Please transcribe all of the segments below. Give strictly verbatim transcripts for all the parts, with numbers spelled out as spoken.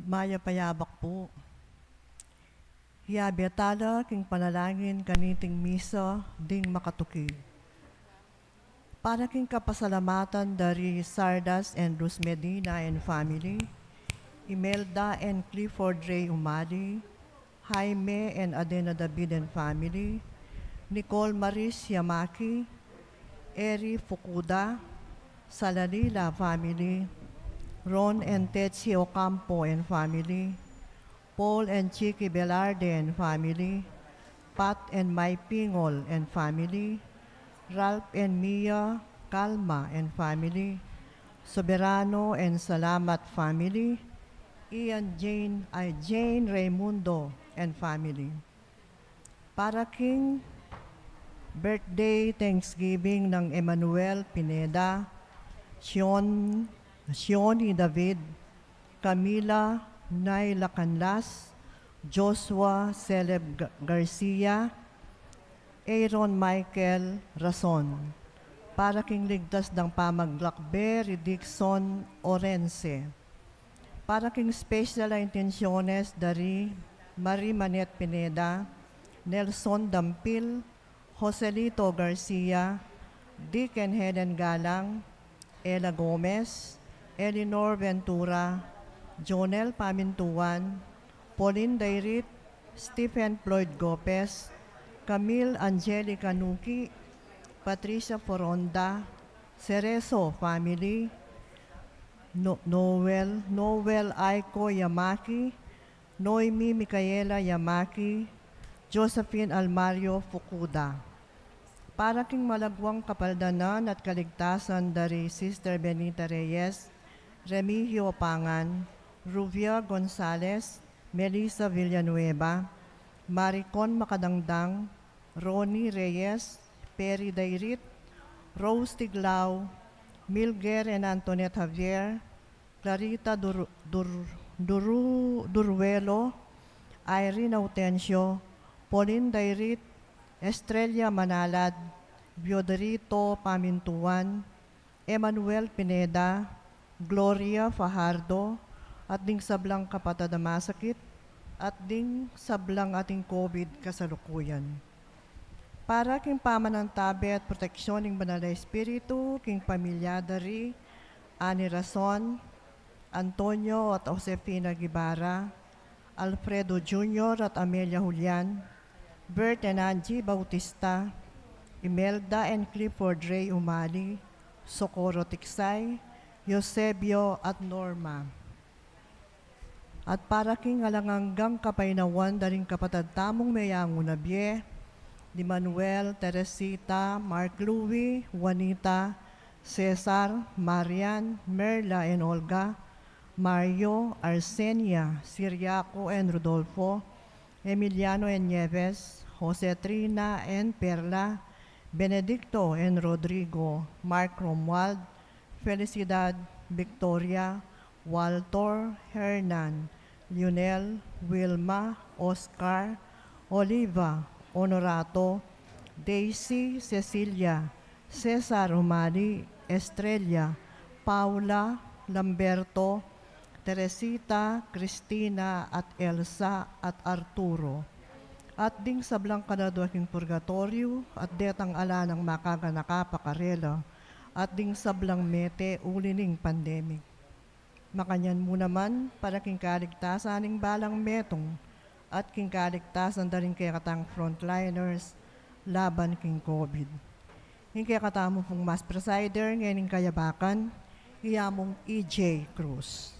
Mayap a yabak pu. Yabe tala king panalangin kaniting misa ding makatuki. Para king kapasalamatan da ri Sardas and Luz Medina and family, Imelda and Clifford Ray Umali, Jaime and Adena David and family, Nicole Maris Yamaki, Eri Fukuda, Salalila family, Ron and Tetsi Ocampo and family, Paul and Chicky Velarde and family, Pat and Mai Pingol and family, Ralph and Mia Calma and family, Soberano and Salamat family, Ian Jane, ay, Jane Raimundo and family. Para king birthday Thanksgiving nang Emmanuel Pineda, Sion, Sioni David, Camila Naila Canlas, Joshua Celeb Ga-, Garcia, Aaron Michael Rason. Para king ligtas dang pamaglakbe ri Dixon Orense. Para king special a intensyones da ri Marie Manette Pineda, Nelson Dampil, Joselito Garcia, Dick and Helen Galang, Ella Gomez, Eleanor Ventura, Jonel Pamintuan, Pauline Dairit, Stephen Floyd Gopez, Camille Angelica Nuki, Patricia Foronda, Cerezo family, No-, Noel, Noel Aiko Yamaki, Noemi Micaela Yamaki, Josephine Almario Fukuda. Para king malagwang kapaldanan at kaligtasan da ri Sister Benita Reyes, Remigio Pangan, Ruvia Gonzalez, Melissa Villanueva, Maricon Makadangdang, Ronnie Reyes, Perry Dairit, Rose Tiglao, Milger and Antoinette Javier, Clarita Dur-, Dur-, Duru-, Duruelo, Irene Autencio, Pauline Dairit, Estrella Manalad, Biodrito Pamintuan, Emmanuel Pineda, Gloria Fajardo, at ding sablang kapatad a masakit, at ding sablang ating COVID kasalukuyan. Para king pamanantabe at proteksyon ning Banal a Espiritu king pamilya da ri Ani Rason, Antonio at Josefina Guevara, Alfredo Junior at Amelia Julian, Bert and Angie Bautista, Imelda and Clifford Ray Umali, Socorro Tiksay, Eusebio at Norma. At para king alang anggang kapaynawan da ring kapatad tamung meyangu na bie, di Manuel, Teresita, Mark Louie, Juanita, Cesar, Marian, Merla and Olga, Mario, Arsenia, Siriaco and Rodolfo, Emiliano and Nieves, Jose, Trina and Perla, Benedicto and Rodrigo, Mark, Romuald, Felicidad, Victoria, Walter, Hernan, Lionel, Wilma, Oscar, Oliva, Honorato, Daisy, Cecilia, Cesar Umali, Estrella, Paula, Lamberto, Teresita, Cristina, at Elsa, at Arturo. At ding sablang kaladua king purgatoryu, at detang ala nang makaganaka pa karela, at ding sablang mete uli ning pandemic. Makanyan mu naman, para king kaligtasan ning balang metung, at king kaligtasan da ring kekatang frontliners laban king COVID. Ing kekatamu pung Mass Presider ngening kayabakan, i Among E J Cruz.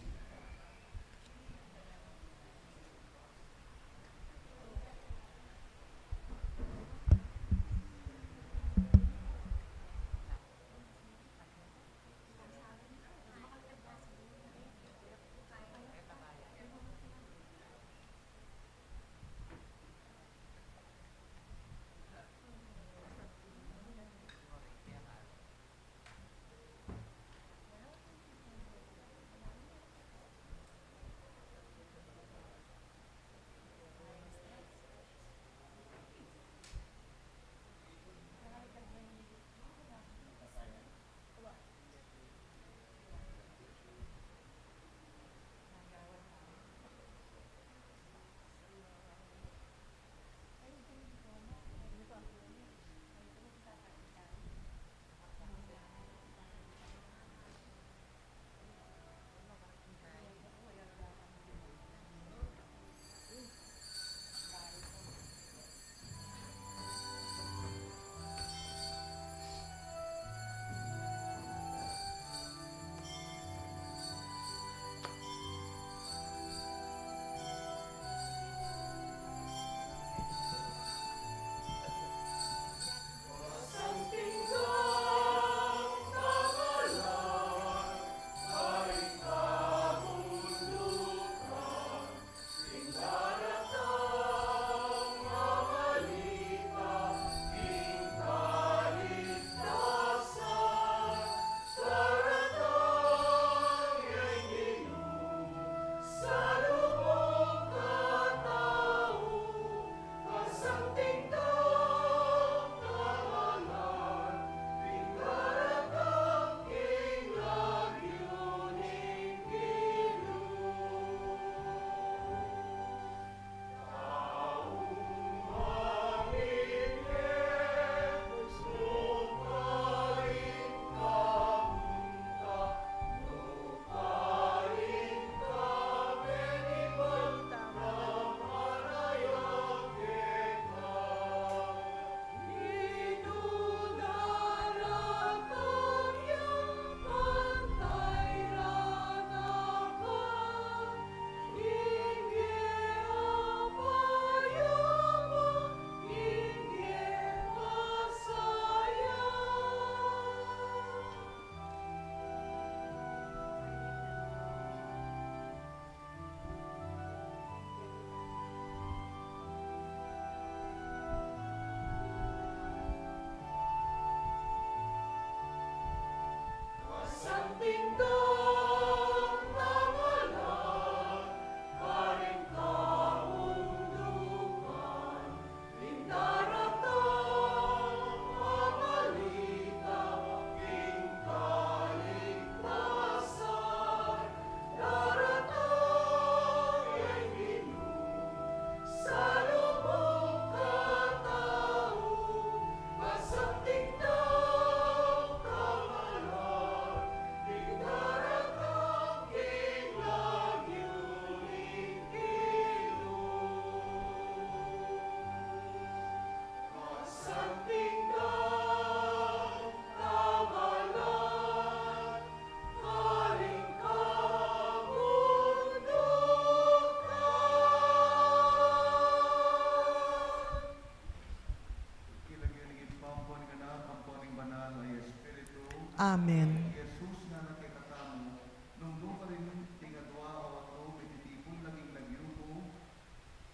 Amen. Jesus, ngana kekatamu, nung nukarin ding adua o atlu mititipun la king lagyu ku,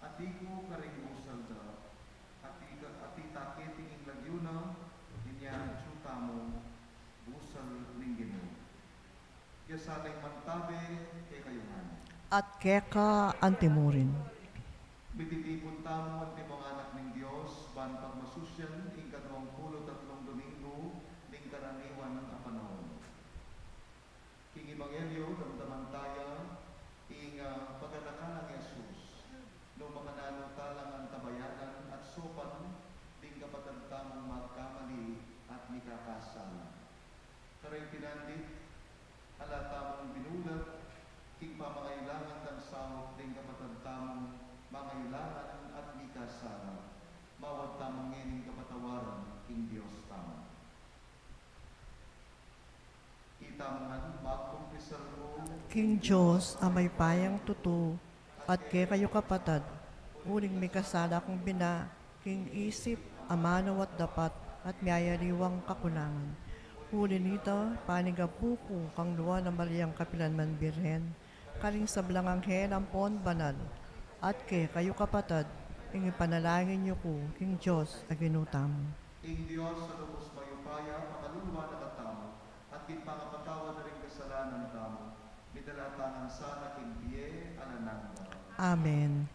atiu ku karing busal da, atiu ka, atiu ta keti king lagyu na, inya atyu tamung busal ning Ginu. Ya sana ing mantabe kekayu ngan. At keka antimurin. Mititipun tamu antimong anak ning Dios, ban pagmasusyan ing kaduang pulu't atlung Domingo ning karaniwan a panaun. King Ebanghelyo, damdaman taya ing, ah, paganakan nang Jesus, nung makananu talang antabayanan at saupan ding kapatad tamung magkamali at mikakasala. Karing pinandit, ala tamung binulat king pamangailangan dang saup ding kapatad tamung mangailangan at mikasala. Mawad tamu ngening kapatawaran king Dios tamu. Itamu ngan magkumpisal ku king Dios a mayupayang tutu, at kekayu kapatad, uling mikasala kung bina king isip, amanu at dapat, at miyayaliwang kakulangan. Uli nita, panigapu ku kang Nuan a Mariang kapilan man Birhen, karing sablang anghel ampon banal, at kekayu kapatad, ing ipanalangin yu ku king Dios a Ginu tamu. Ing Dios a lubus mayupaya pakalulwan na katamu, at king pangapatawad da ring kasalanan tamu, midala ta ngan sana king bie alang angga. Amen.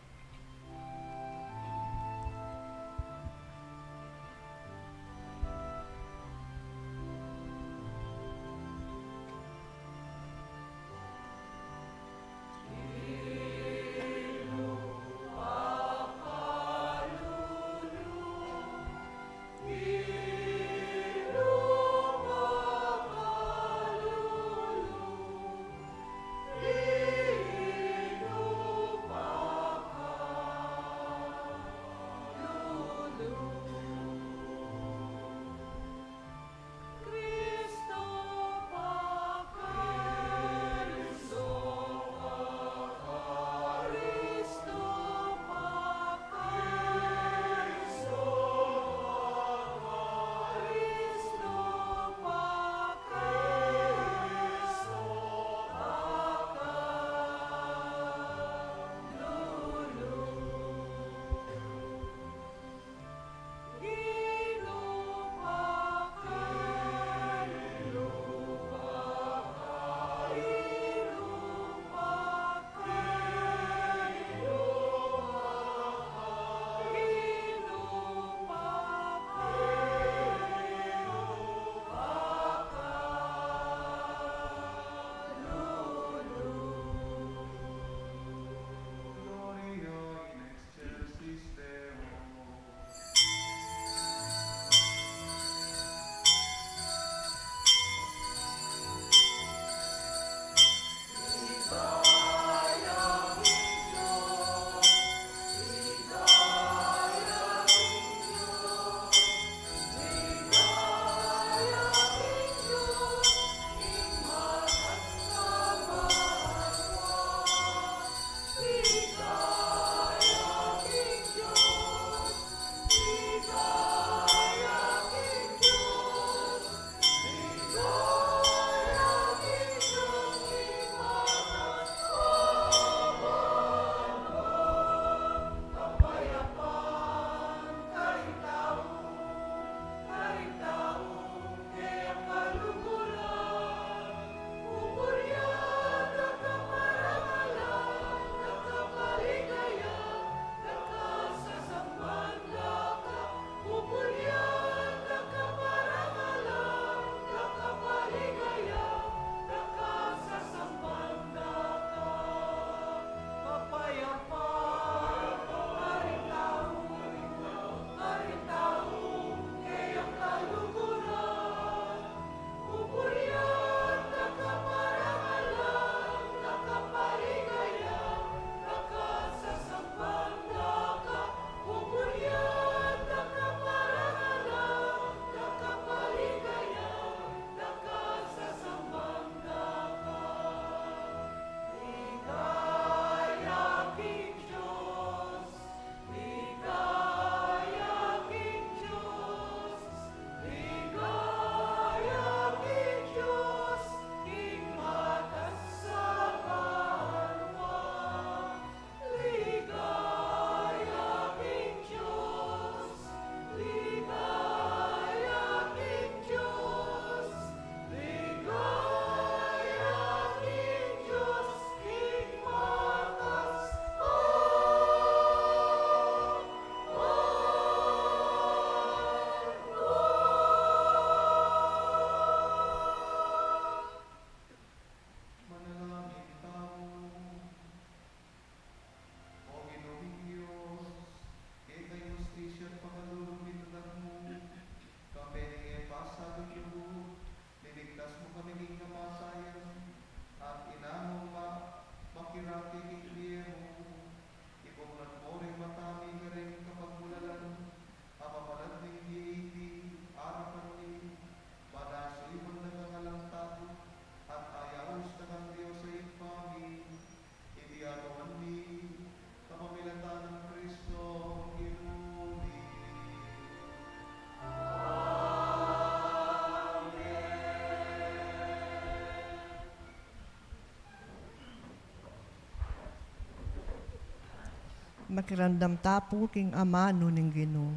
Makiramdam ta pu king amanu ning Ginu.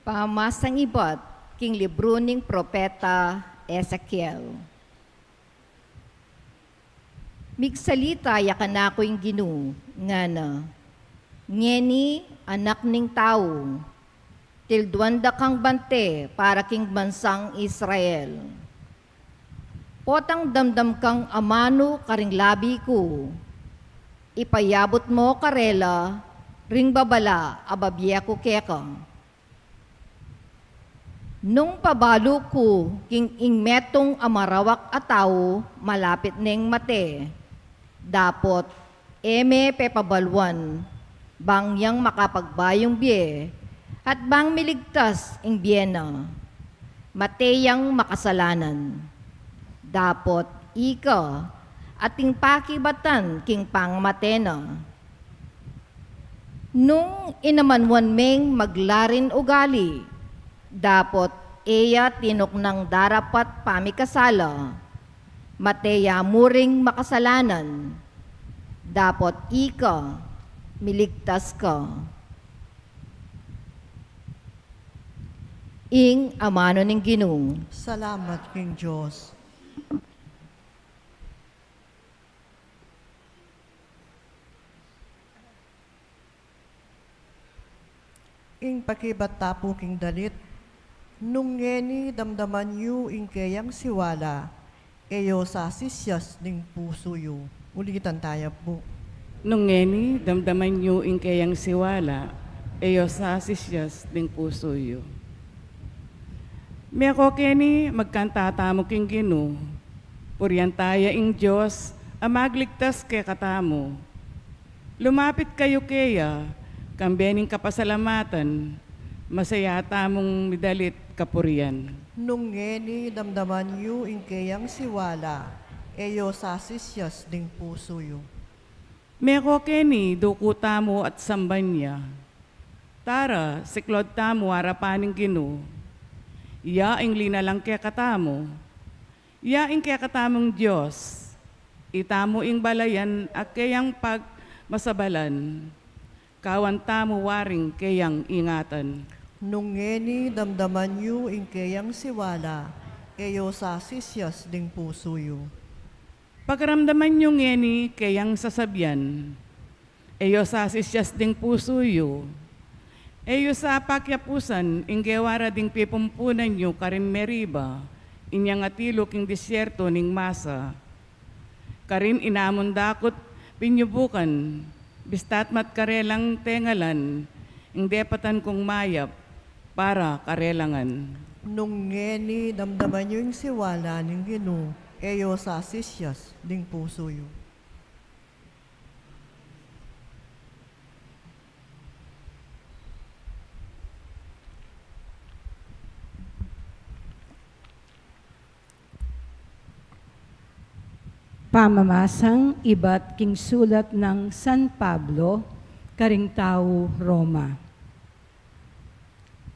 Pamasang ibat king libru ning propeta Ezekiel. Migsalita ya kanaku ing Ginu, ngana: Ngeni, anak ning tau, tilduan da kang bante para king bansang Israel. Potang damdam kang amanu karing labi ku, ipayabut mo karela ring babala a babie ku keka. Nung pabalu ku king ing metung a marawak a tau malapit neng mate, dapot e me pepabaluan, bang yang makapagbayung bie, at bang miligtas ing bie na. Mate yang makasalanan. Dapot ika, ating pakibatan king pangamate na. Nung inamanuan meng maglarin ugali, dapot e ya tinuknang darapat pamikasala, mate ya mu ring makasalanan, dapot ika, miligtas ka. Ing amanu ning Ginu. Salamat king Dios. Ing pakibat ta pu king dalit. Nung ngeni damdaman yu ing keyang siwala, e yu sasisias ding pusu yu. Ulitan taya pu. Nung ngeni damdaman yu ing keyang siwala, e yu sasisias ding pusu yu. Meko keni magkanta tamu king Ginu, purian taya ing Dios a magligtas kekatamu. Lumapit kayu keya, kambe ning kapasalamatan, masaya tamung midalit kapurian. Nung ngeni damdaman yu ing keyang siwala, e yu sasisias ding pusu yu. Meko keni duku tamu at samban ya. Tara, siklaud tamu arapan ning Ginu. Ya ing linalang kekatamu. Ya ing kekatamung Dios, itamu ing balayan a keyang pagmasabalan, kawan tamu waring keyang ingatan. Nung ngeni damdaman yu ing keyang siwala, e yu sasisias ding pusu yu. Pakaramdaman yu ngeni keyang sasabian, e yu sasisias ding pusu yu. E yu sa pakiapusan ing gewa ra ding pipumpunan yu karin Meriba, inyang atilu king disyerto ning Masa. Karin inamun dakut pinyubukan, bistat mat karelang tengalan ing depatan kung mayap para karela ngan. Nung ngeni damdaman yu ing siwala ning Ginu, e yu sasisias ding pusu yu. Pamamasang ibat king sulat nang San Pablo karing tau Roma.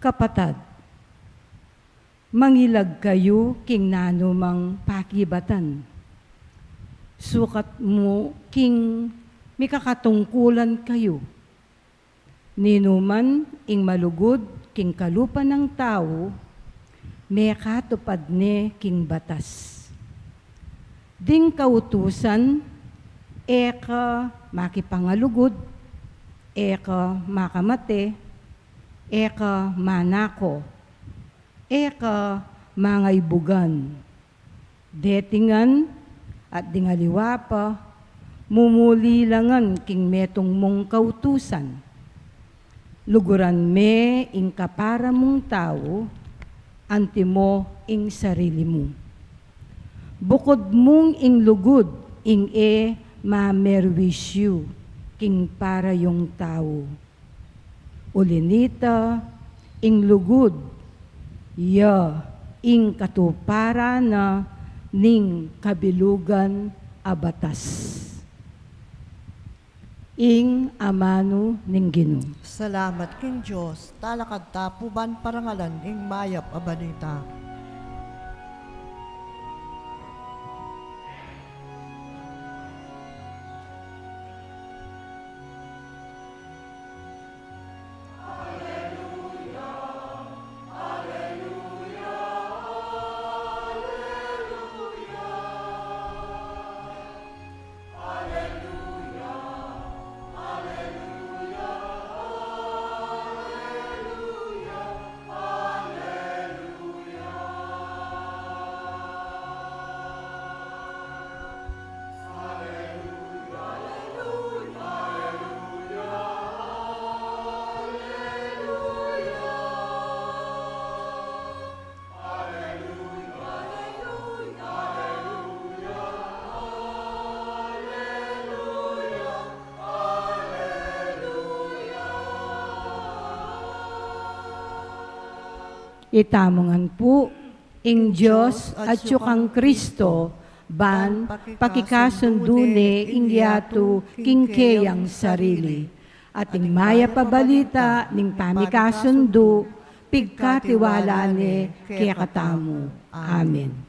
Kapatad, mangilag kayu king nanumang pakibatan. Sukat mu king mikakatungkulan kayu. Ninuman ing malugud king kalupa nang tau, mekatupad ne king batas. Ding kautusan, e ka makipangalugud, e ka makamate, e ka manako, e ka mangaibugan. Deti ngan at ding aliwa pa, mumuli la ngan king metung mung kautusan. Luguran me ing kapara mung tau, antimo ing sarili mu. Bukud mung ing lugud ing e mamerwisyu king para yung tau. Uli nita, ing lugud, ya ing katuparan na ning kabilugan a batas. Ing amanu ning Ginu. Salamat king Dios. Talakad ta pu ban parangalan ing mayap a balita. Itamu ngan pu, ing Dios atyu kang Kristo, ban pakikasundu ne ing yatu king keyang sarili. At ing mayap a balita ning pamikasundu, pigkatiwala ne kekatamu. Amen.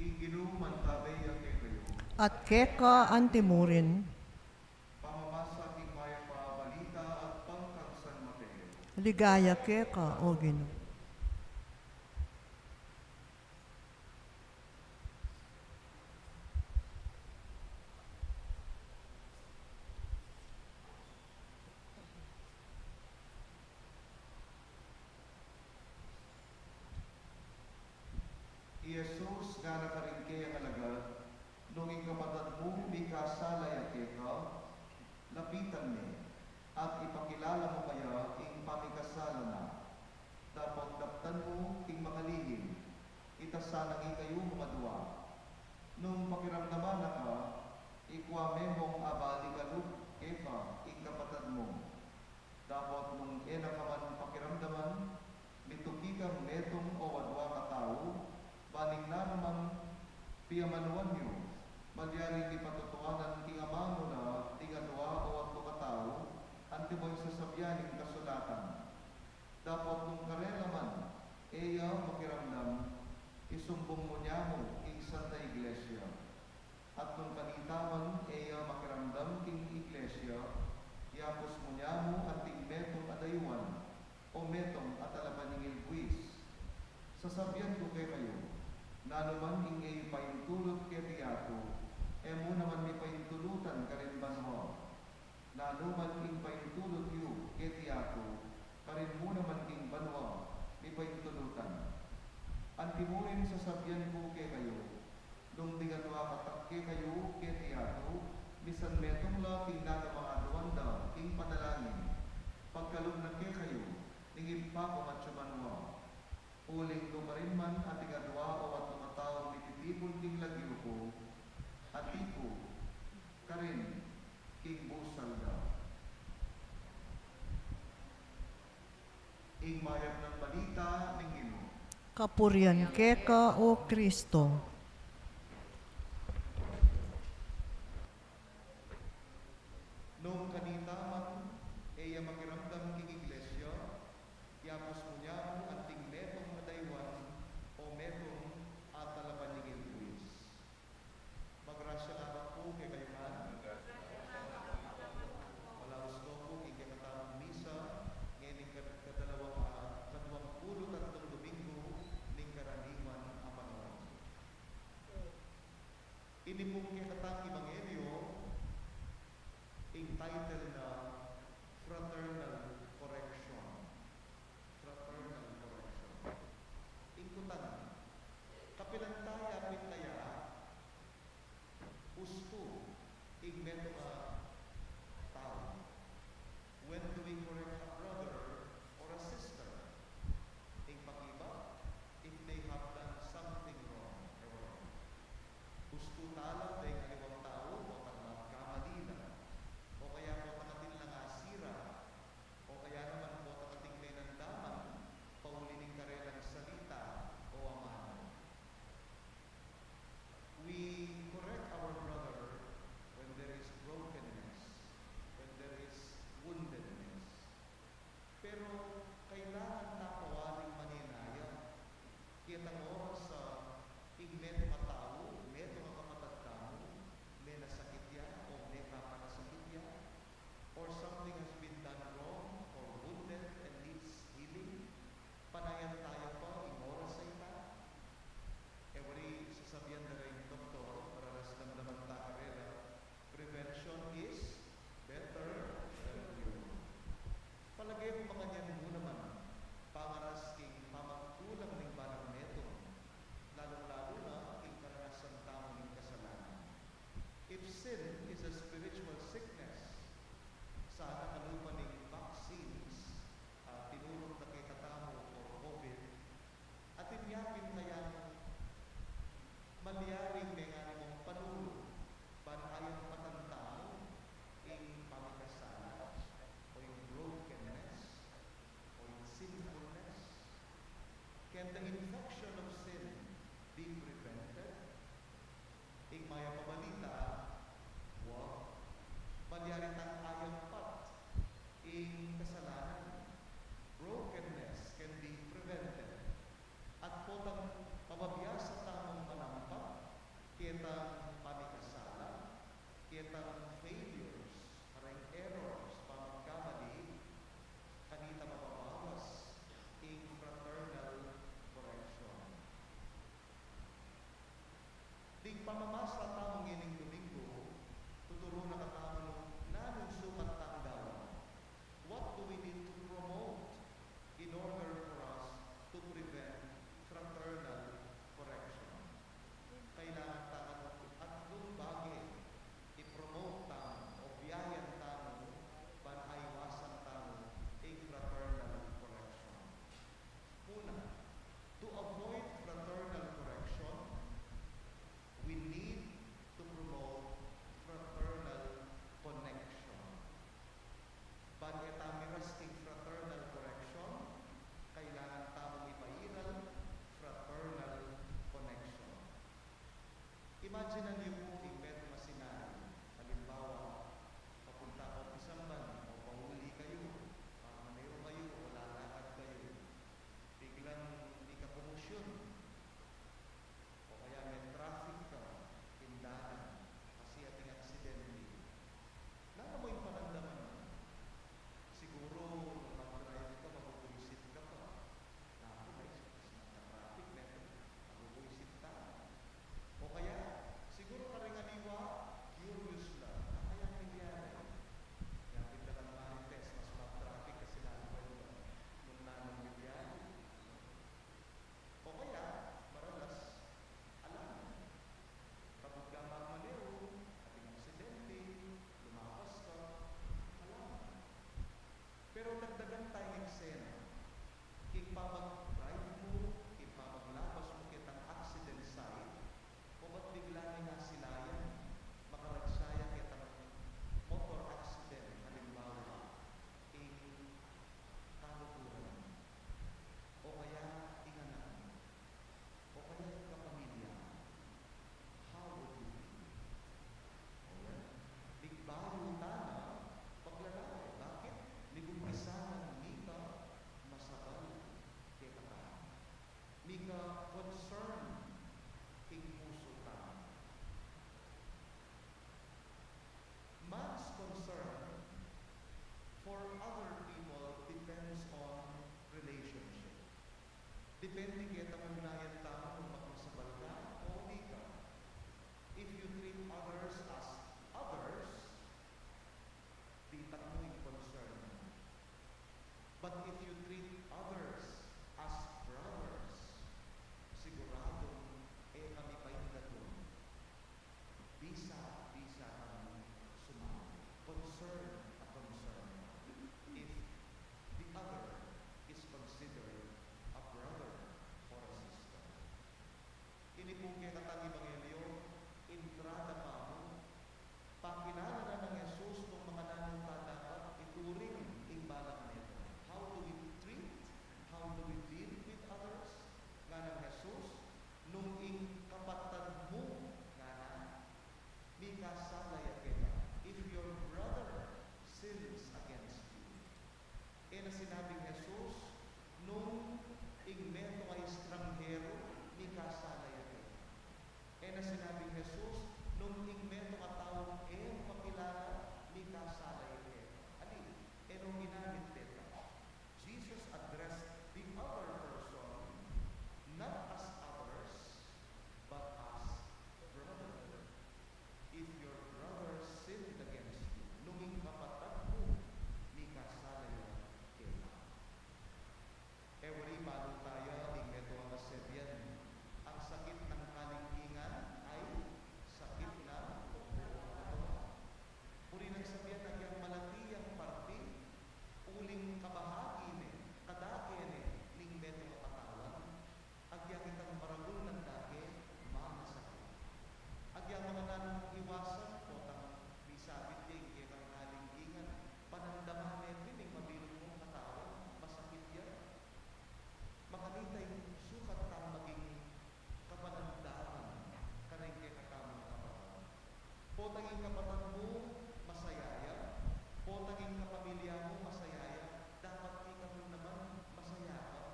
Ing Ginu mantabe ya kekayu. At keka antimurin. Pamamasa king mayap a balita agpang kang San Mateo. Ligaya keka, O Ginu. I Jesus ngana karing keyang alagad, nung ing kapatad mu mikasala ya keka, lapitan me, at ipakilala mu kaya ing pamikasala na. Dapot daptan mu ing makalihim, ita sanang ikayu mung adua. Nung pakiramdaman na ka, ikua me mung abali kalub keka ing kapatad mu. Dapot nung e na ka man pakiramdaman, mituki kang metung o adua katau, ban ing nanu mang piamanuan yu, malyaring mipatutuanan king amanu na ding adua o atlu katau, antimo ing sasabian ning kasulatan. Dapot nung karela man e ya makiramdam, isumbung mu ne mu king Santa Iglesia. At nung kanita man e ya makiramdam king iglesia, yapus mu ne mu anting metung a dayuan, o metung a talapaningil buis. Sasabian ku kekayu, nanu man ing e yu paintulut keti yatu, e mu naman mipaintulutan karin banua. Nanu man ing paintulut yu keti yatu, karin mu naman king banua mipaintulutan. Antimurin sasabian ku kekayu, nung ding adua katak kekayu keti yatu, misan metung la king nanu mang aduan da king panalangin, pagkalub na kekayu ning Ibpa kung atsu banua. Uling nu pa rin man ating adua o atlu kataung mititipun king lagyu ku, ati ku karin king busal da. Ing mayap nang balita ning Ginu. Kapurian keka, O Kristo. Nung kanita man e ya makiramdam king iglesia, yapus mu ne mu anting metung a dayuan o metung a talapaningil buis. Magrasya ngan pu kekayu ngan. Malaus ko pu king kekatamung misa ngening kad-, kadalawa-, ah, kaduang pulu't atlung Dominggu ning karaniwan a panaun. Ini pung kekatang ebanghelyo, ing title Taya pin kaya, ustu ing metung a tau? When do we correct a brother or a sister? Ing pakibat, if they have done something wrong or wrong. Ustu tala deng aliwang tau, potang magkamali la, o kaya potang atin lang asira, o kaya naman potang atin menandaman pauli ning karelang salita o amanu. We correct our brother when there is brokenness, when there is woundedness. Pero kailangan ta pa waling manenaya ketang oras a ing metung a tau, metung a kapatad tamu, menasakit ya o mekapanasakit ya, or something has been done wrong or wounded and needs healing, panayan taya pa ing oras a ita? E wari sasabian da reng doktor, para las damdaman ta karela, "Prevention is better than cure." Palage ku makanyan mu naman, pangaras king pamagkulang ning banang metung, lalung-lalu na king karanasan tamu ning kasalanan. If sin is a spiritual sickness, sana kalupa ning vaccines a tinurut na kekatamu for COVID, atin ya pin kayang malyaring menganimong panulu ban ayapatan tamu ing pamikasala, o ing brokenness, o ing sinfulness? Can the infection of sin be prevented? Ing mayap a balita, wa. Malyari tang ayaptan ing kasalanan. Brokenness can be prevented. At potang mabiasa tamung manampat ketang pamikasala, ketang failures, kareng errors, pamagkamali, kanita mababawas ing fraternal correction. Ding pamamasa tamu ngening Domingo, tuturu na katamu nung nanung sukat tang gawan. What do we need to promote in order for us to prevent fraternal correction? Kailangan ta kanung atlung bage i-promote tamu o biayan tamu ban aiwasan tamu ing fraternal correction. Una, to avoid fraternal correction, we need to promote fraternal connection. Ban e ta miras king fraternal correction, kailangan tamung ipairal fraternal connection. Imagine yu pu ing metung a senaryo, alimbawa, papunta kayu king samban o pauli kayu, mamanero kayu o lalakad kayu, biglang mika komosyun, o kaya me-traffic ka king dalan, kasi ating aksidente. Nanu mu ing pakiramdam mu? Siguru nung mag-drive ka, mabubuisit ka pa. Naku, guys, kasi nagka-traffic, metung, mabubuisit ta. O kaya, siguro ginamit deta. Jesus addressed the other person not as others, but as brother. If your brother sinned against you, nung ing kapatad mu mikasala ya keka. E wari, balu taya ing metung a kasabian, ang sakit ng kalingkingan ay sakit ng buong katawan. Buri nang sabian, agyang malati yang parti, uling kabahagi ne, kadake ne ning metung a katawan, agyang itang maragul nang dake, manasakit. Agyang makananu mung iwasan, potang misabit ya ing kekang kalingkingan, panandaman ne pin ing mabilug mung katawan, masakit ya. Makanita ing sukat tang maging kapanandaman kareng kekatamung kapatad. Potang ing kapatad mu masaya ya, potang ing kapamilya mu masaya ya, dapat ika mu naman masaya ka.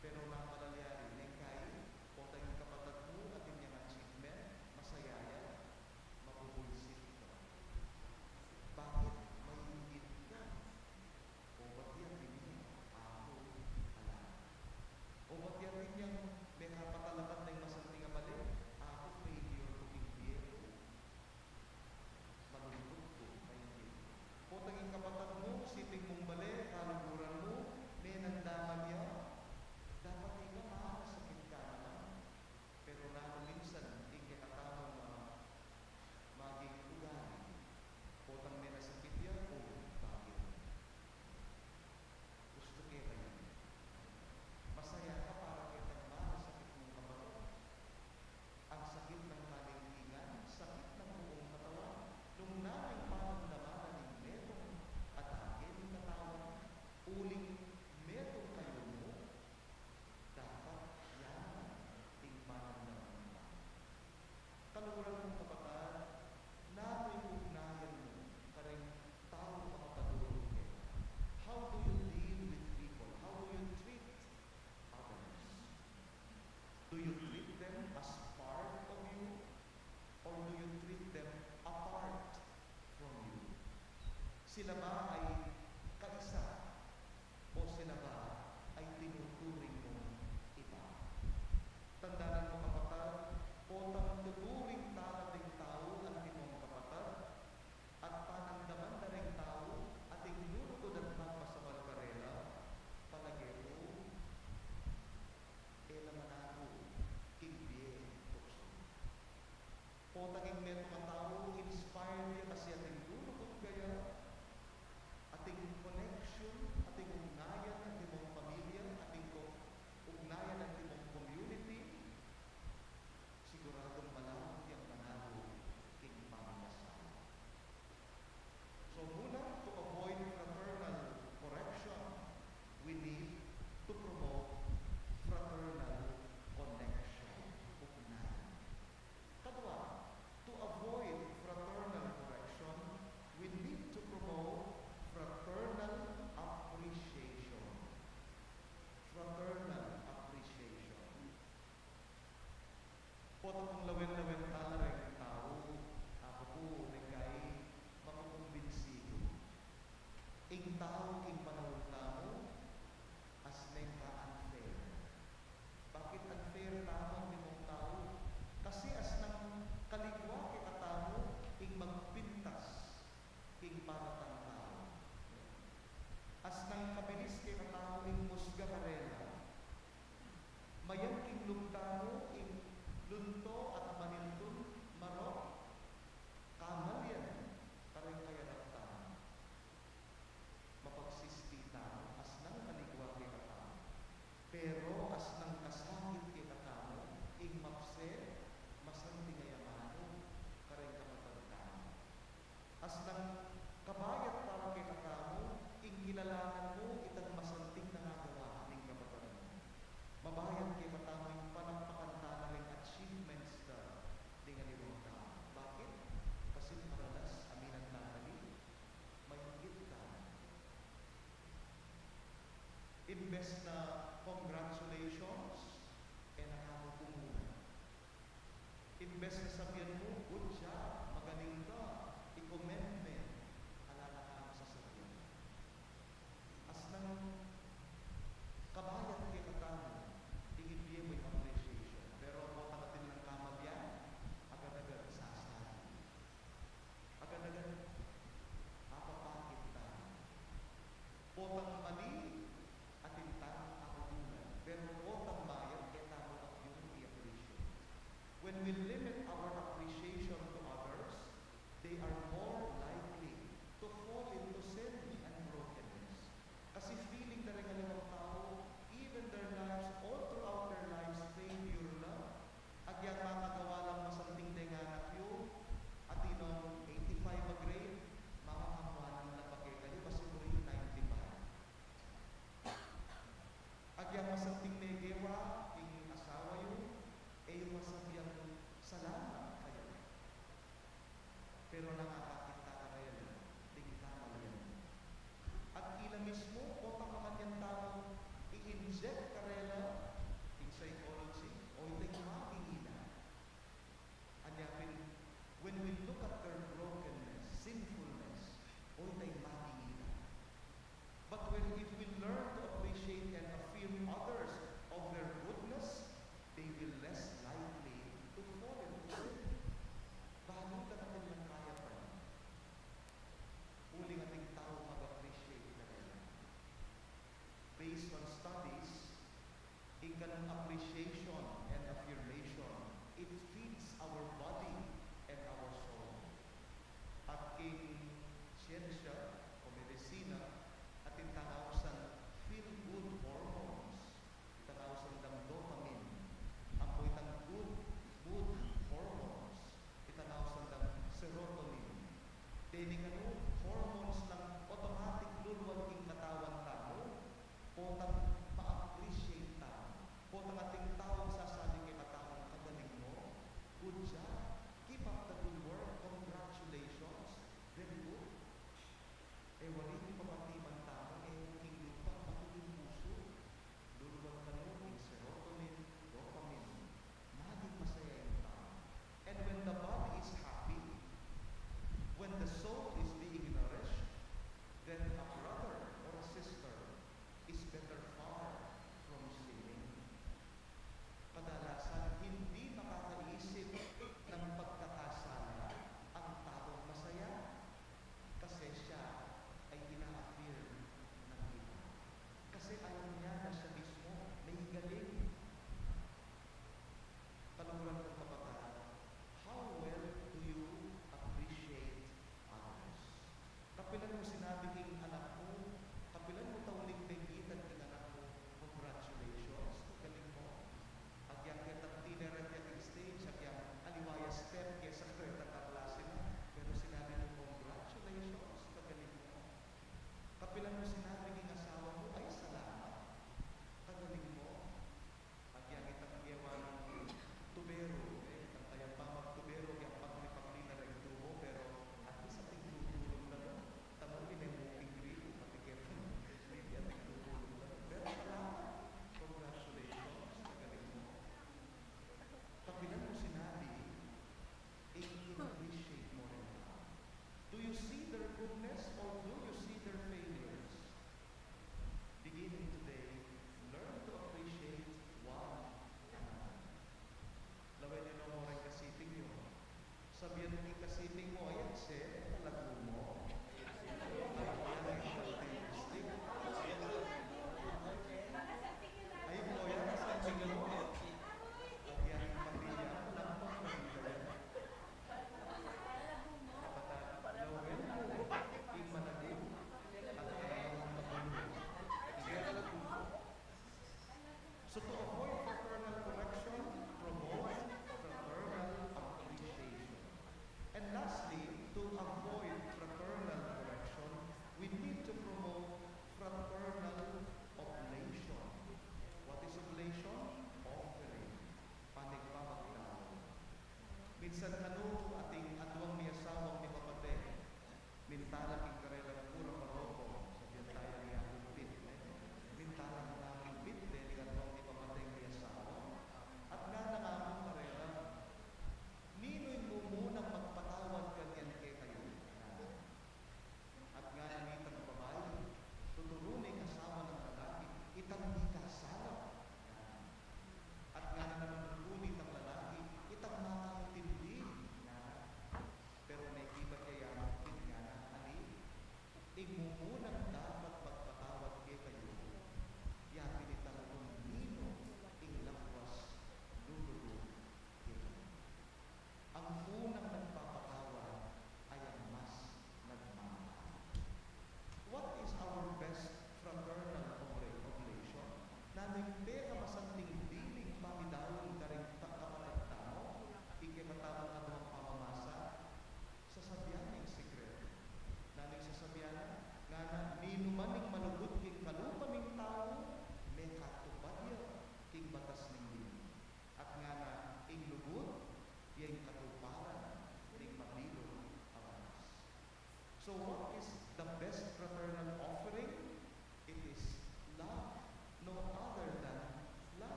Pero napalala yari, neng kai, potang ing kapatad mu atin yang achievement, masaya ya, mabubuisit ka. Bakit? Mainggit ka. O ba't ya atin yang aku ala? O ba't ya atin yang mekapatalakad neng masanting a bale, aku failure ku king bie ku? Malungkut ku, mainggit. Potang ing kapatad mu, siping mung bale, kaluguran mu, menandaman ya, dapat ika manasakit ka naman. Pero nanu minsan ing kekatamung, ah, maging ugali? Potang menasakit ya, o, bakit? Gustu ke ba yan? Masaya ka para ketang manasakit mung kapatad? Ang sakit ng kalingkingan, sakit ng buong katawan. Nung nanu ing panandaman na ning metung a dake ning katawan, uling metung kayun mu, dapat yan ing panandaman na. Kaluguran kung kapatad, nanu ing ugnayan mu kareng taung makapadurung keka? How do you deal with people? How do you treat others? Do you treat them as part of you, or do you treat them apart from you? Sila ba ay kaisa, o sila ba ay tinuturing mung iba? Tandanan mu, kapatad, potang tuturing ta la ding tau antimong kapatad, at panandaman da reng tau ating lulugud at magpasabal karela, palage ku, e la managu king bie tuksu. Potang ing metung a tau, inspired ya kasi ating lulugud kaya, ating connection, ating ugnayan antimong pamilya, ating ko-, ugnayan antimong community, siguradung malamu yang managu king pamikasala. So, muna, to avoid fraternal correction, we need to promote fraternal connection, ugnayan. Kadua, to avoid fraternal correction, we need to promote fraternal appreciation. Fraternal appreciation. Potang lawen-lawen ta la reng tau, aku pu, neng kai, makukumbinsi ku. Ing tau king panaun tamu, asneng ka-unfair. Bakit unfair tamu antimong tau? Kasi asnang kaligwa kekatamu ing magpintas king panatang tau. Asnang kabilis kekatamu ing musga karela. Mayan king lub tamu ing lunto at manil- Salamat kaya. Pero nung akakit ta karela, ding kamalian. At ila mismu, o, baka man yang tamu i-inject karela, in psychology, o, itang maging ila. Anya pin, when we look at their brokenness, sinfulness, o, itang maging ila. But when, if we learn to appreciate and affirm others of their goodness, they will less likely to fall into sin. Balu na natin lang kaya pa. Uling ating tau mag-appreciate karela.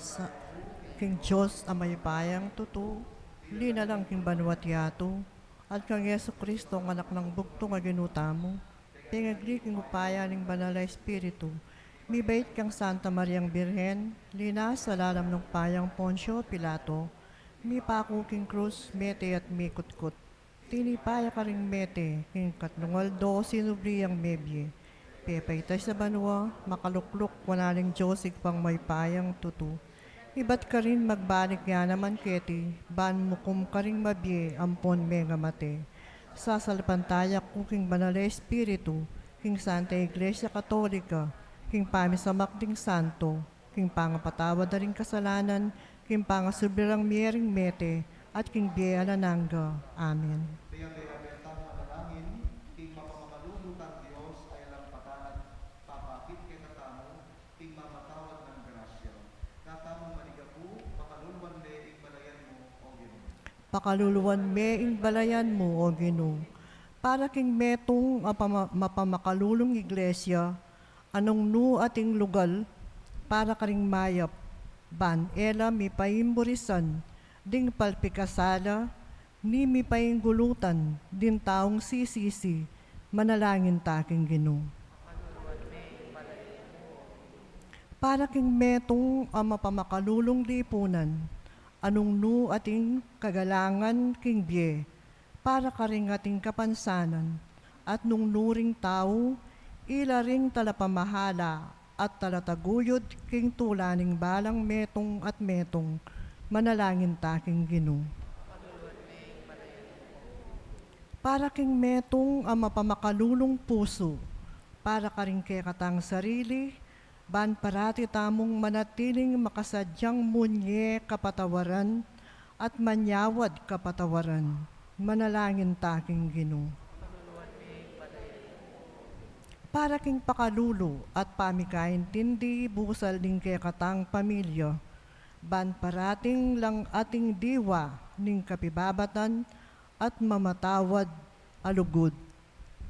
Sa, king Dios a mayupayang tutu, linalang king banua't yatu, at kang Jesucristo, ang Anak nang bugtung a Ginu tamu, pengagli king upaya ning Banal a Espiritu, mibait kang Santa Mariang Birhen, linasa lalam ning upayang Poncio Pilato, mipaku king krus, mete at mikutkut. Tinipa ya karing mete, king katlung aldo sinubli yang mebie. Pepaitas ya banua, makalukluk wanan ning Dios Ibpang mayupayang tutu. Ibat karin magbalik ya naman keti, ban mukum karing mabie ampon mengamate. Sasalpantaya ku king Banal a Espiritu, king Santa Iglesia Katolika, king pamisamak ding santo, king pangapatawad da ring kasalanan, king pangasubli rang mie ring mete, at king bie alang angga. Amen. Kaya kaya betang manalangin, king mapamakalulu tang Dios, ay alang patanan, papakit kekatamu, king mamatawad nang grasya. Katamu manigapu, pakaluluan me ing balayan mu, O Ginu. Pakaluluan me ing balayan mu, O Ginu. Para king metung a pama-, mapamakalulung iglesia, a nung nu ating lugal para karing mayap, ban e la mipaimburisan ding palpikasala, ni mipainggulutan ding taung sisisi, manalangin ta king Ginu. Para king metung a mapamakalulung lipunan, a nung nu ating kagalangan king bie, para karing ating kapansanan, at nung nu ring tau, ila ring talapamahala at talataguyud king tula ning balang metung at metung, manalangin ta king Ginu. Para king metung a mapamakalulung pusu, para karing kekatang sarili, ban parati tamung manatiling makasadyang munye kapatawaran at manyawad kapatawaran, manalangin ta king Ginu. Para king pakalulu at pamikaintindi busal ning kekatang pamilya, ban parating lang ating diwa ning kapibabatan at mamatawad a lugud,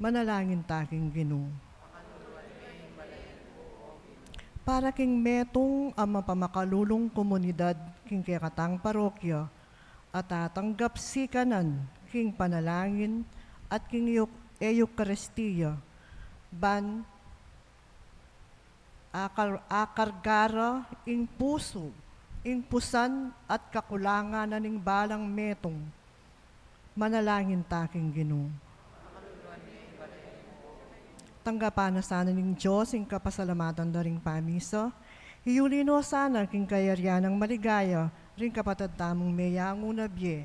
manalangin ta king Ginu. Para king metung a mapamakalulung komunidad king kekatang parokya, a tatanggap sikanan king panalangin at king Euk-, Eukaristiya, ban akar-, akarga ra ing pusu, ing pusan at kakulangan na ning balang metung, manalangin ta king Ginu. Tanggapan na sana ning Dios ing kapasalamatan da ring pamisa. Iyuli no sana king kayarian nang maligaya ring kapatad tamung meyangu na bie.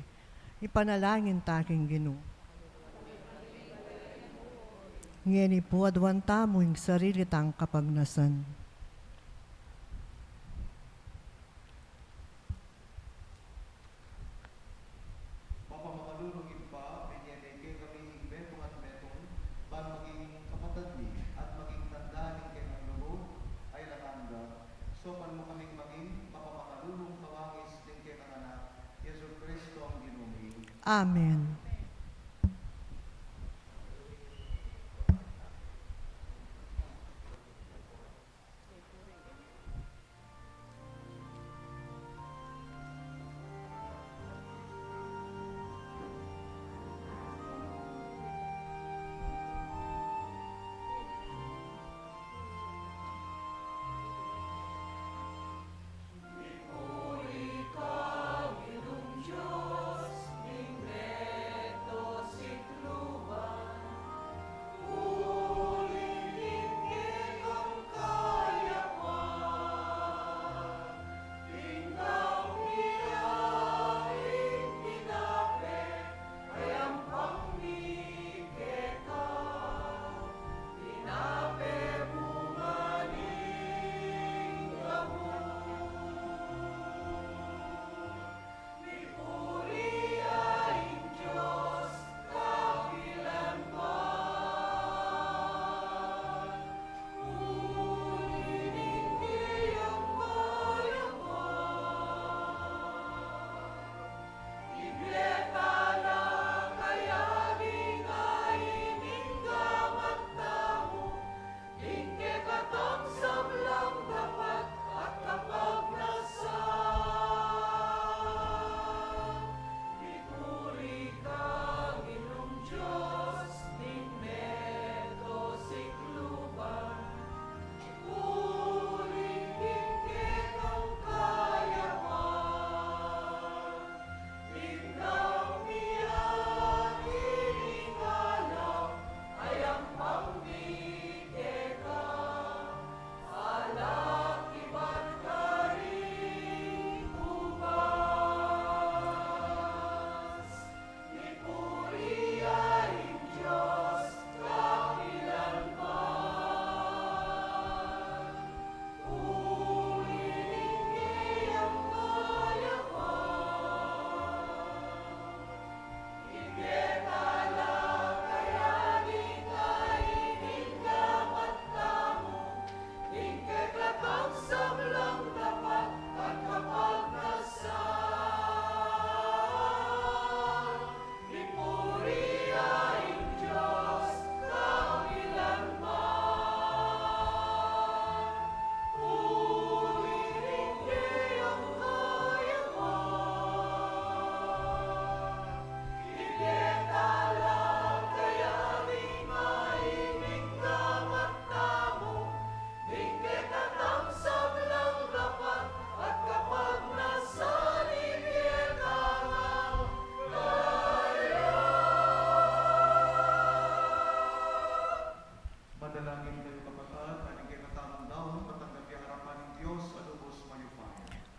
Ipanalangin ta king Ginu. Ngeni pu aduan tamu ing sarili tang kapagnasan. Mapamakalulung Ibpa, binye mu kekami ing metung at metung, ban maging kapatad mi at maging tanda ning kekang lugud a alang angga. Saupan mu kaming maging mapamakalulung kawangis ning kekang Anak, Jesucristo ang Ginu mi. Amen.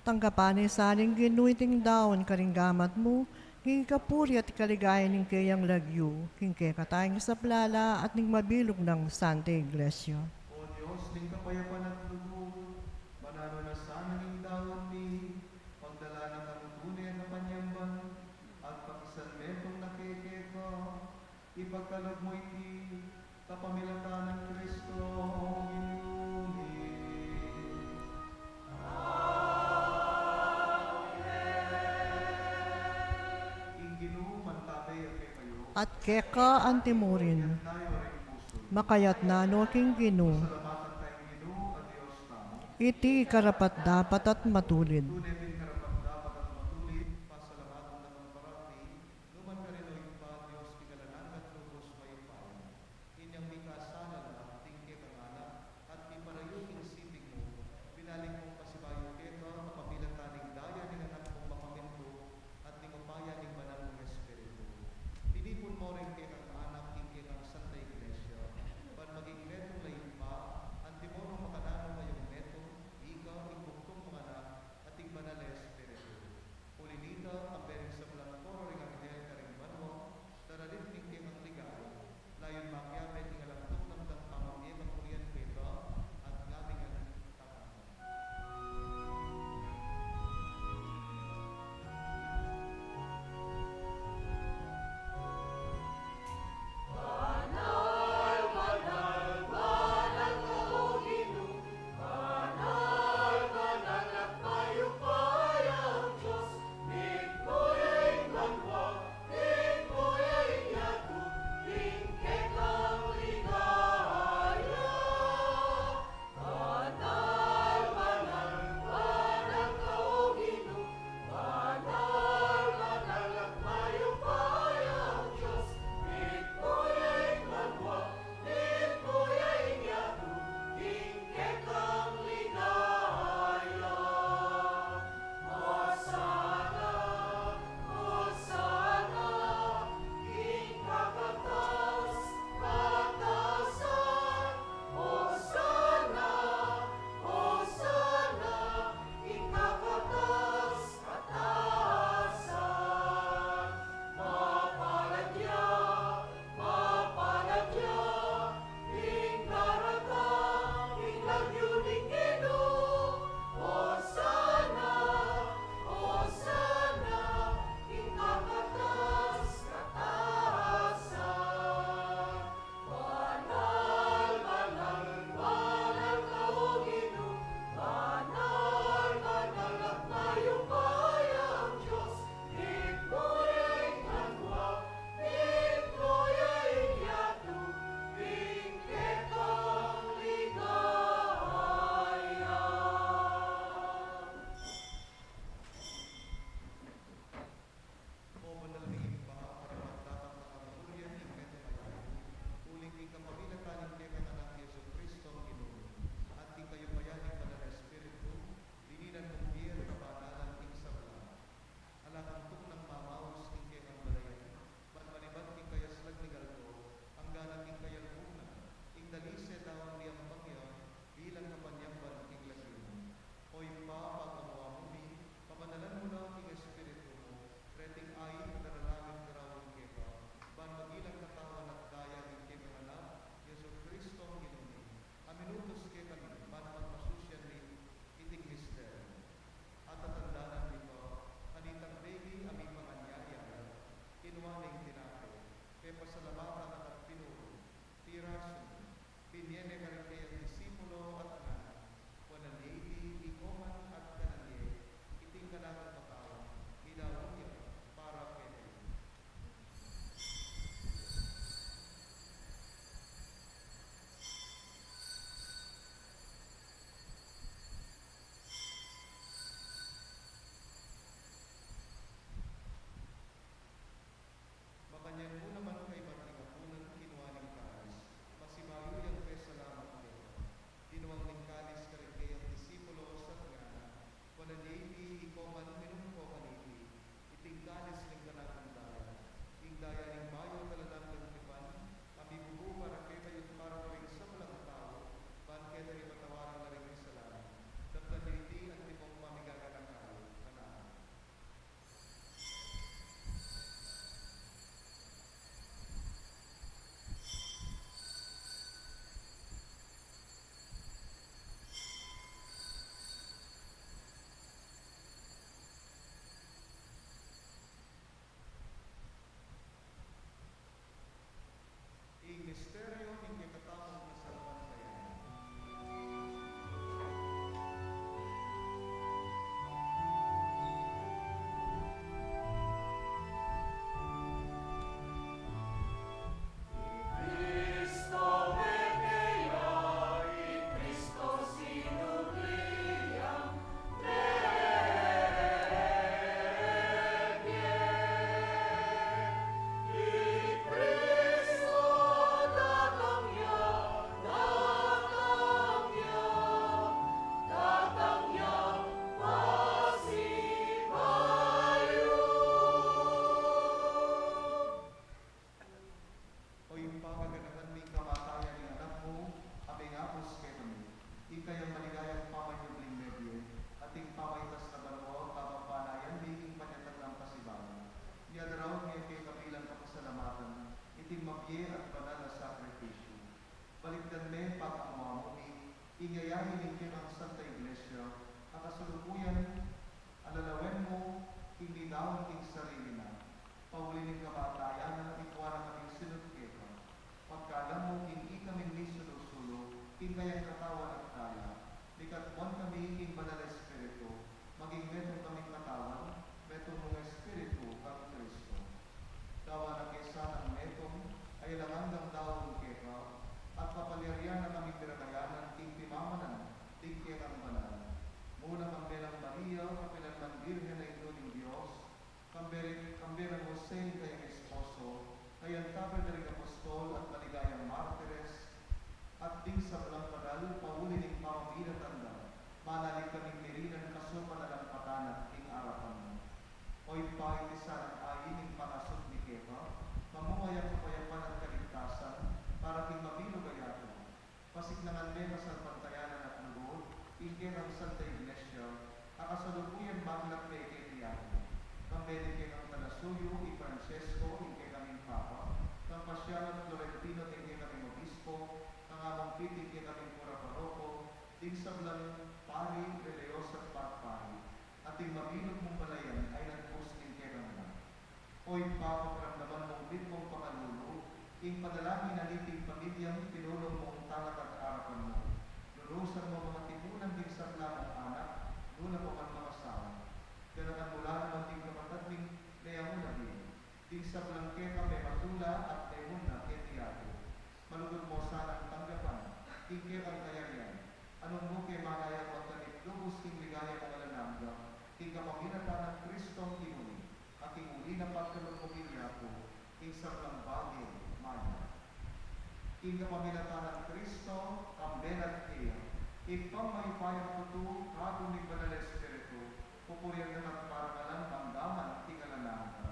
Tanggapan na sa ning Ginu iting daun karing gamat mu, king kapurian at kaligayan ning keyang lagyu, king kekatang isaplala at ning mabilug nang Santa Iglesia. O Dios ning kapayapan at lugud, mananu na sana ning daun mi, pagdala na kang tune a kapanyamban, at pakisan metung na kekeka, ipagkalub mu iti kapamilatan nang Kristo, Ginu mi. Amen. Ing Ginu mantabe ya kekayu. At keka antimurin. Tayo ring pusu. Makayatna no king Ginu. Pasalamatan taya ing Ginu a Dios tamu. Iti karapat-dapat at matulid. Tune pin karapat-dapat at matulid, pasalamatan da kang parati, nukarin man, O Ibpa, Dios king alang angga at lubus mayupaya. Inyang mikasala la ding kekang anak at miparayu king siping mu, binalik mung pasibayu keka kapamilatan ning daya ning Anak mung mapamintu at ning upaya ning Banal mung Espiritu. Tinipun mu ring kekang anak king kekang Santa Iglesia, ban maging metung la Ibpa, antimo nung makananu kayung metung, ika, ing bugtung mung Anak, at ing Banal a king mabie at banal a sakripisyu. Balikdan me pag-amu-amu mi ing yayain ning kekang Santa Iglesia, a kasalukuyan alalawen mu ing midaun king sarili na. Pauli ning kamatayan na, ikua na kaming sinut keka. Pagkalam mu king ikaming misulu-sulu king kayang katawan at daya, mikatmuan kami king Banal a Espiritu, maging metung kaming katawan, metung mung Espiritu, kang Kristo. Gawan na ke sanang metung a alang anggang daun keka, at papalyarian na kaming miragayanan king pimamanan ding kekang banal. Muna kang Belang Maria, kapilan man Birhen a Indu ning Dios, kambe, kambe nang Jose ing kayang esposo, kayang tabe da ring apostol at maligayang martires, at ding sablang banal pauli ning pamaminatan da, manalig kaming mirinan kasupanalan patanak king arapan mu. O Ibpa, iti sanang ain ning pangasubli keka, mamung ayang kapayapan at kaligtasan para king mabilug a yatu. Pasiknangan me kasalpantayanan at lugud ing kekang Santa Iglesia, a kasalukuyan maglat me keti yatu. Kambe ding kekang talasuyu i Francesco, ing kekaming Papa, kang Paciano at Florentino, ding kekaming Obispo, kang Among Pete, ing kekaming Kura Paroko, ding sablang pari, reliyosa at pagpari, at ding mabilug mung balayan a inatpus ning kekang anak. O Ibpa, pakiramdaman mung mitmung pakalulu ing panalangin a niting pamilyang pinulung mung talakad arapan mu. Lunusan mu makatipunan ding sabla mung anak, nu na pa man makasawa. Ganakan mu la naman ding kapatad ming meyamuna bie, ding sablang keka mematula at memunna keti yatu. Malugud mu sanang tanggapan ing kekang kayarian, a nung nu ke manayang magkanit lubus king ligaya mung alang angga, king kapamilatan nang Kristong Ginu mi, a king uli na pagkalub mu king yatu, ing sablang bage manyawad. King kapamilatan nang Kristo, kambe na at keya, Ibpang mayupayang tutu, Ibpa, Anak, Banal a Espiritu, pupurian naman para kalang mangga man king alang angga.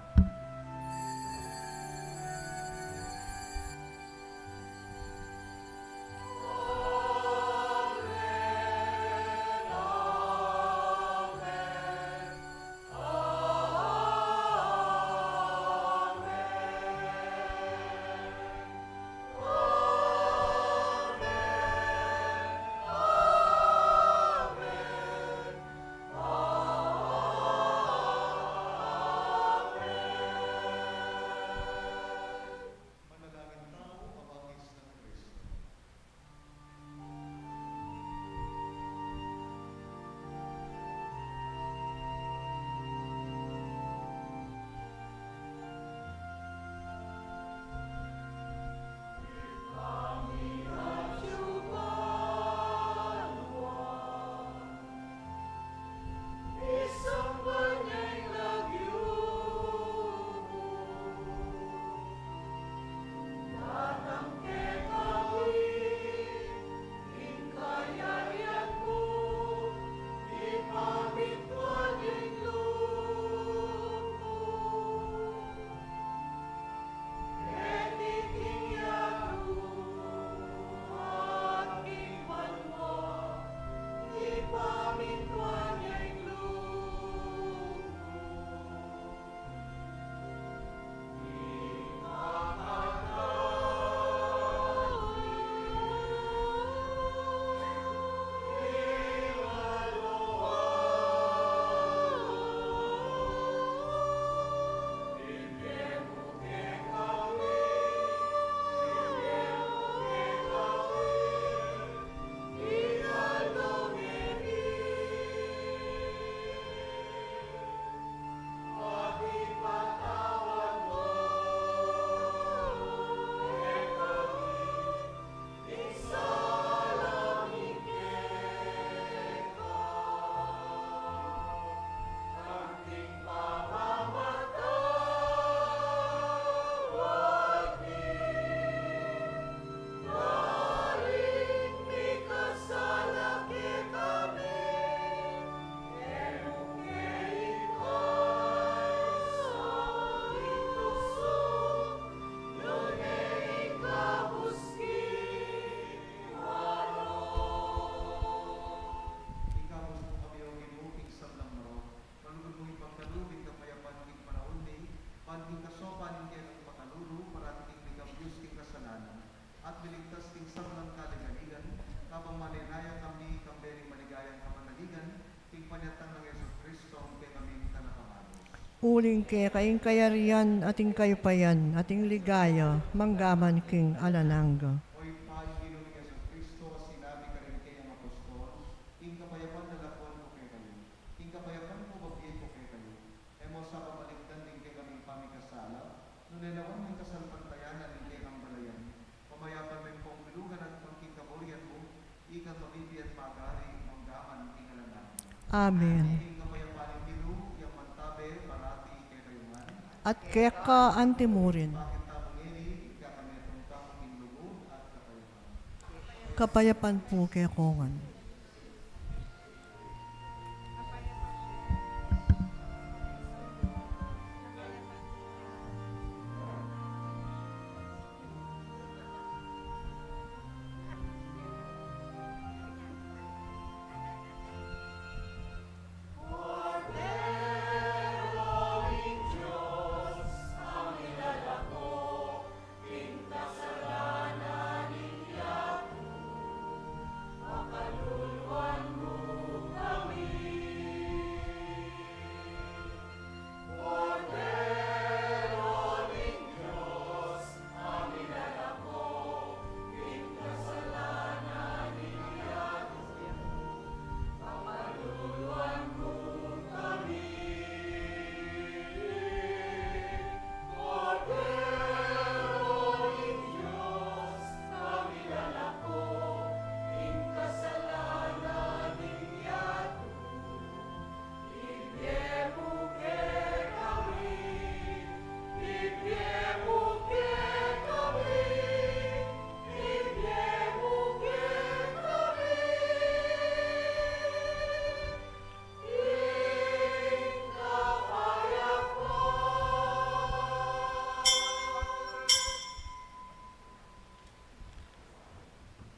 Kanyatang nang Jesucristo, ang kekami kanakamalus. Uling keka ing kayarian at ing kayupayan at ing ligaya manggaman king alang angga. O Ibpa, ing Ginu ming Jesucristo, a sinabi karing kayang apostol, ing kapayapan lalakwan ku kekayu, ing kapayapan ku babie ku kekayu. E mu sa babalikdan ding kekaming pamikasala, nune lawan mu ing kasalpantayanan ning kekang balayan, pamayapan me pung bilugan agpang king kaburian mu, ikang mabibie at magari, manggaman king alang angga. Amen. Ing kapayapan ning Ginu, yang mantabe parati kekayu ngan. At keka antimurin. Pakit tamu ngeni ing kekatamung lugud at kapayapan. Kapayapan pu kekongan.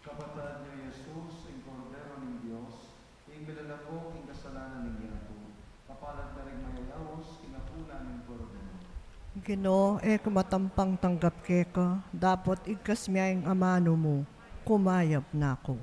Kapatad yu, Jesus, ing Kordero ning Dios, ing milalako king kasalanan ning yatu. Kapalad la ring mayayaus king apunan ning Kordero. Ginu, e ku matampang tanggap keka, dapot igkas me ing amanu mu, kumayap na ku.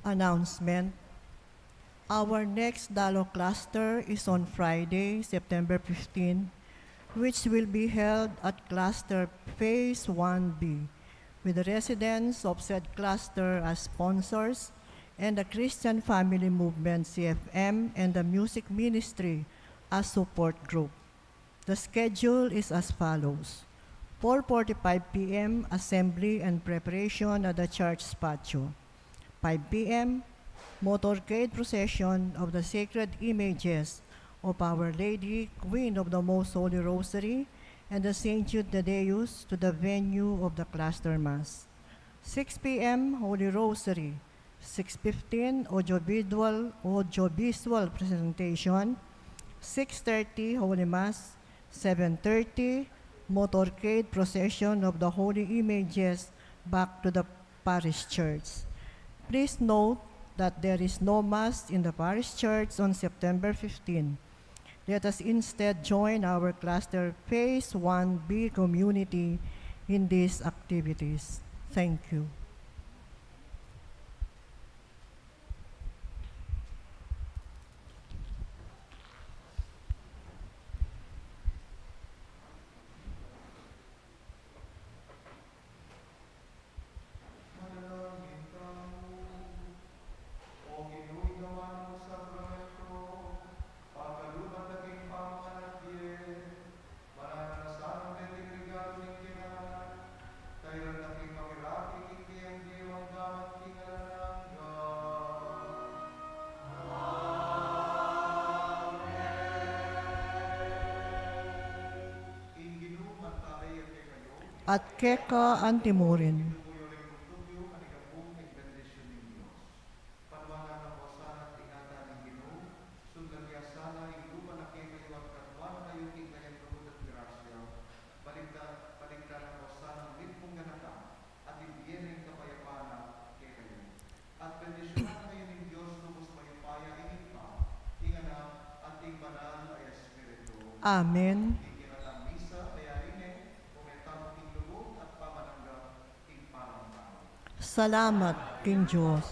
Announcement. Our next dialogue cluster is on Friday, September fifteen, which will be held at Cluster Phase one B, with the residents of said cluster as sponsors and the Christian Family Movement, C F M, and the music ministry as support group. The schedule is as follows: four forty-five p m, assembly and preparation at the church patio. Five p m, motorcade procession of the sacred images of Our Lady, Queen of the Most Holy Rosary, and the Saint Jude Thaddeus to the venue of the cluster mass. Six p m, Holy Rosary. Six fifteen, audiovisual, audiovisual presentation. Six thirty, Holy Mass. Seven thirty, motorcade procession of the holy images back to the parish church. Please note that there is no mass in the parish church on September fifteen. Let us instead join our cluster Phase one B community in these activities. Thank you. Manalangin tamu. O Ginu, ing aduan mung sakramento, pagkalub na king pamamaligaya, mananu na sana deting regalu ning kayang anak, tairan na king pakirake king kayang bie mangga man king alang angga. Amen. Ing Ginu manatili ya kekayu. At keka antimurin. Panuan na ko sana ing ingatan ning Ginu, sundan ya sana ing lub na kekayu at katmuan na kayu king kayang lugud at grasya. Balikta-, baliktaran na ko sana ing mitmung ganaka, at ibie na ing kapayapan na kekayu. At bendisyunan na kayu ning Dios lubus mayupaya, ing Ibpa, ing Anak, at ing Banal a Espiritu. Amen. Ing kekatang misa a yari ne, o meta mu king lugud at pamananggap king palang tau. Salamat king Dios.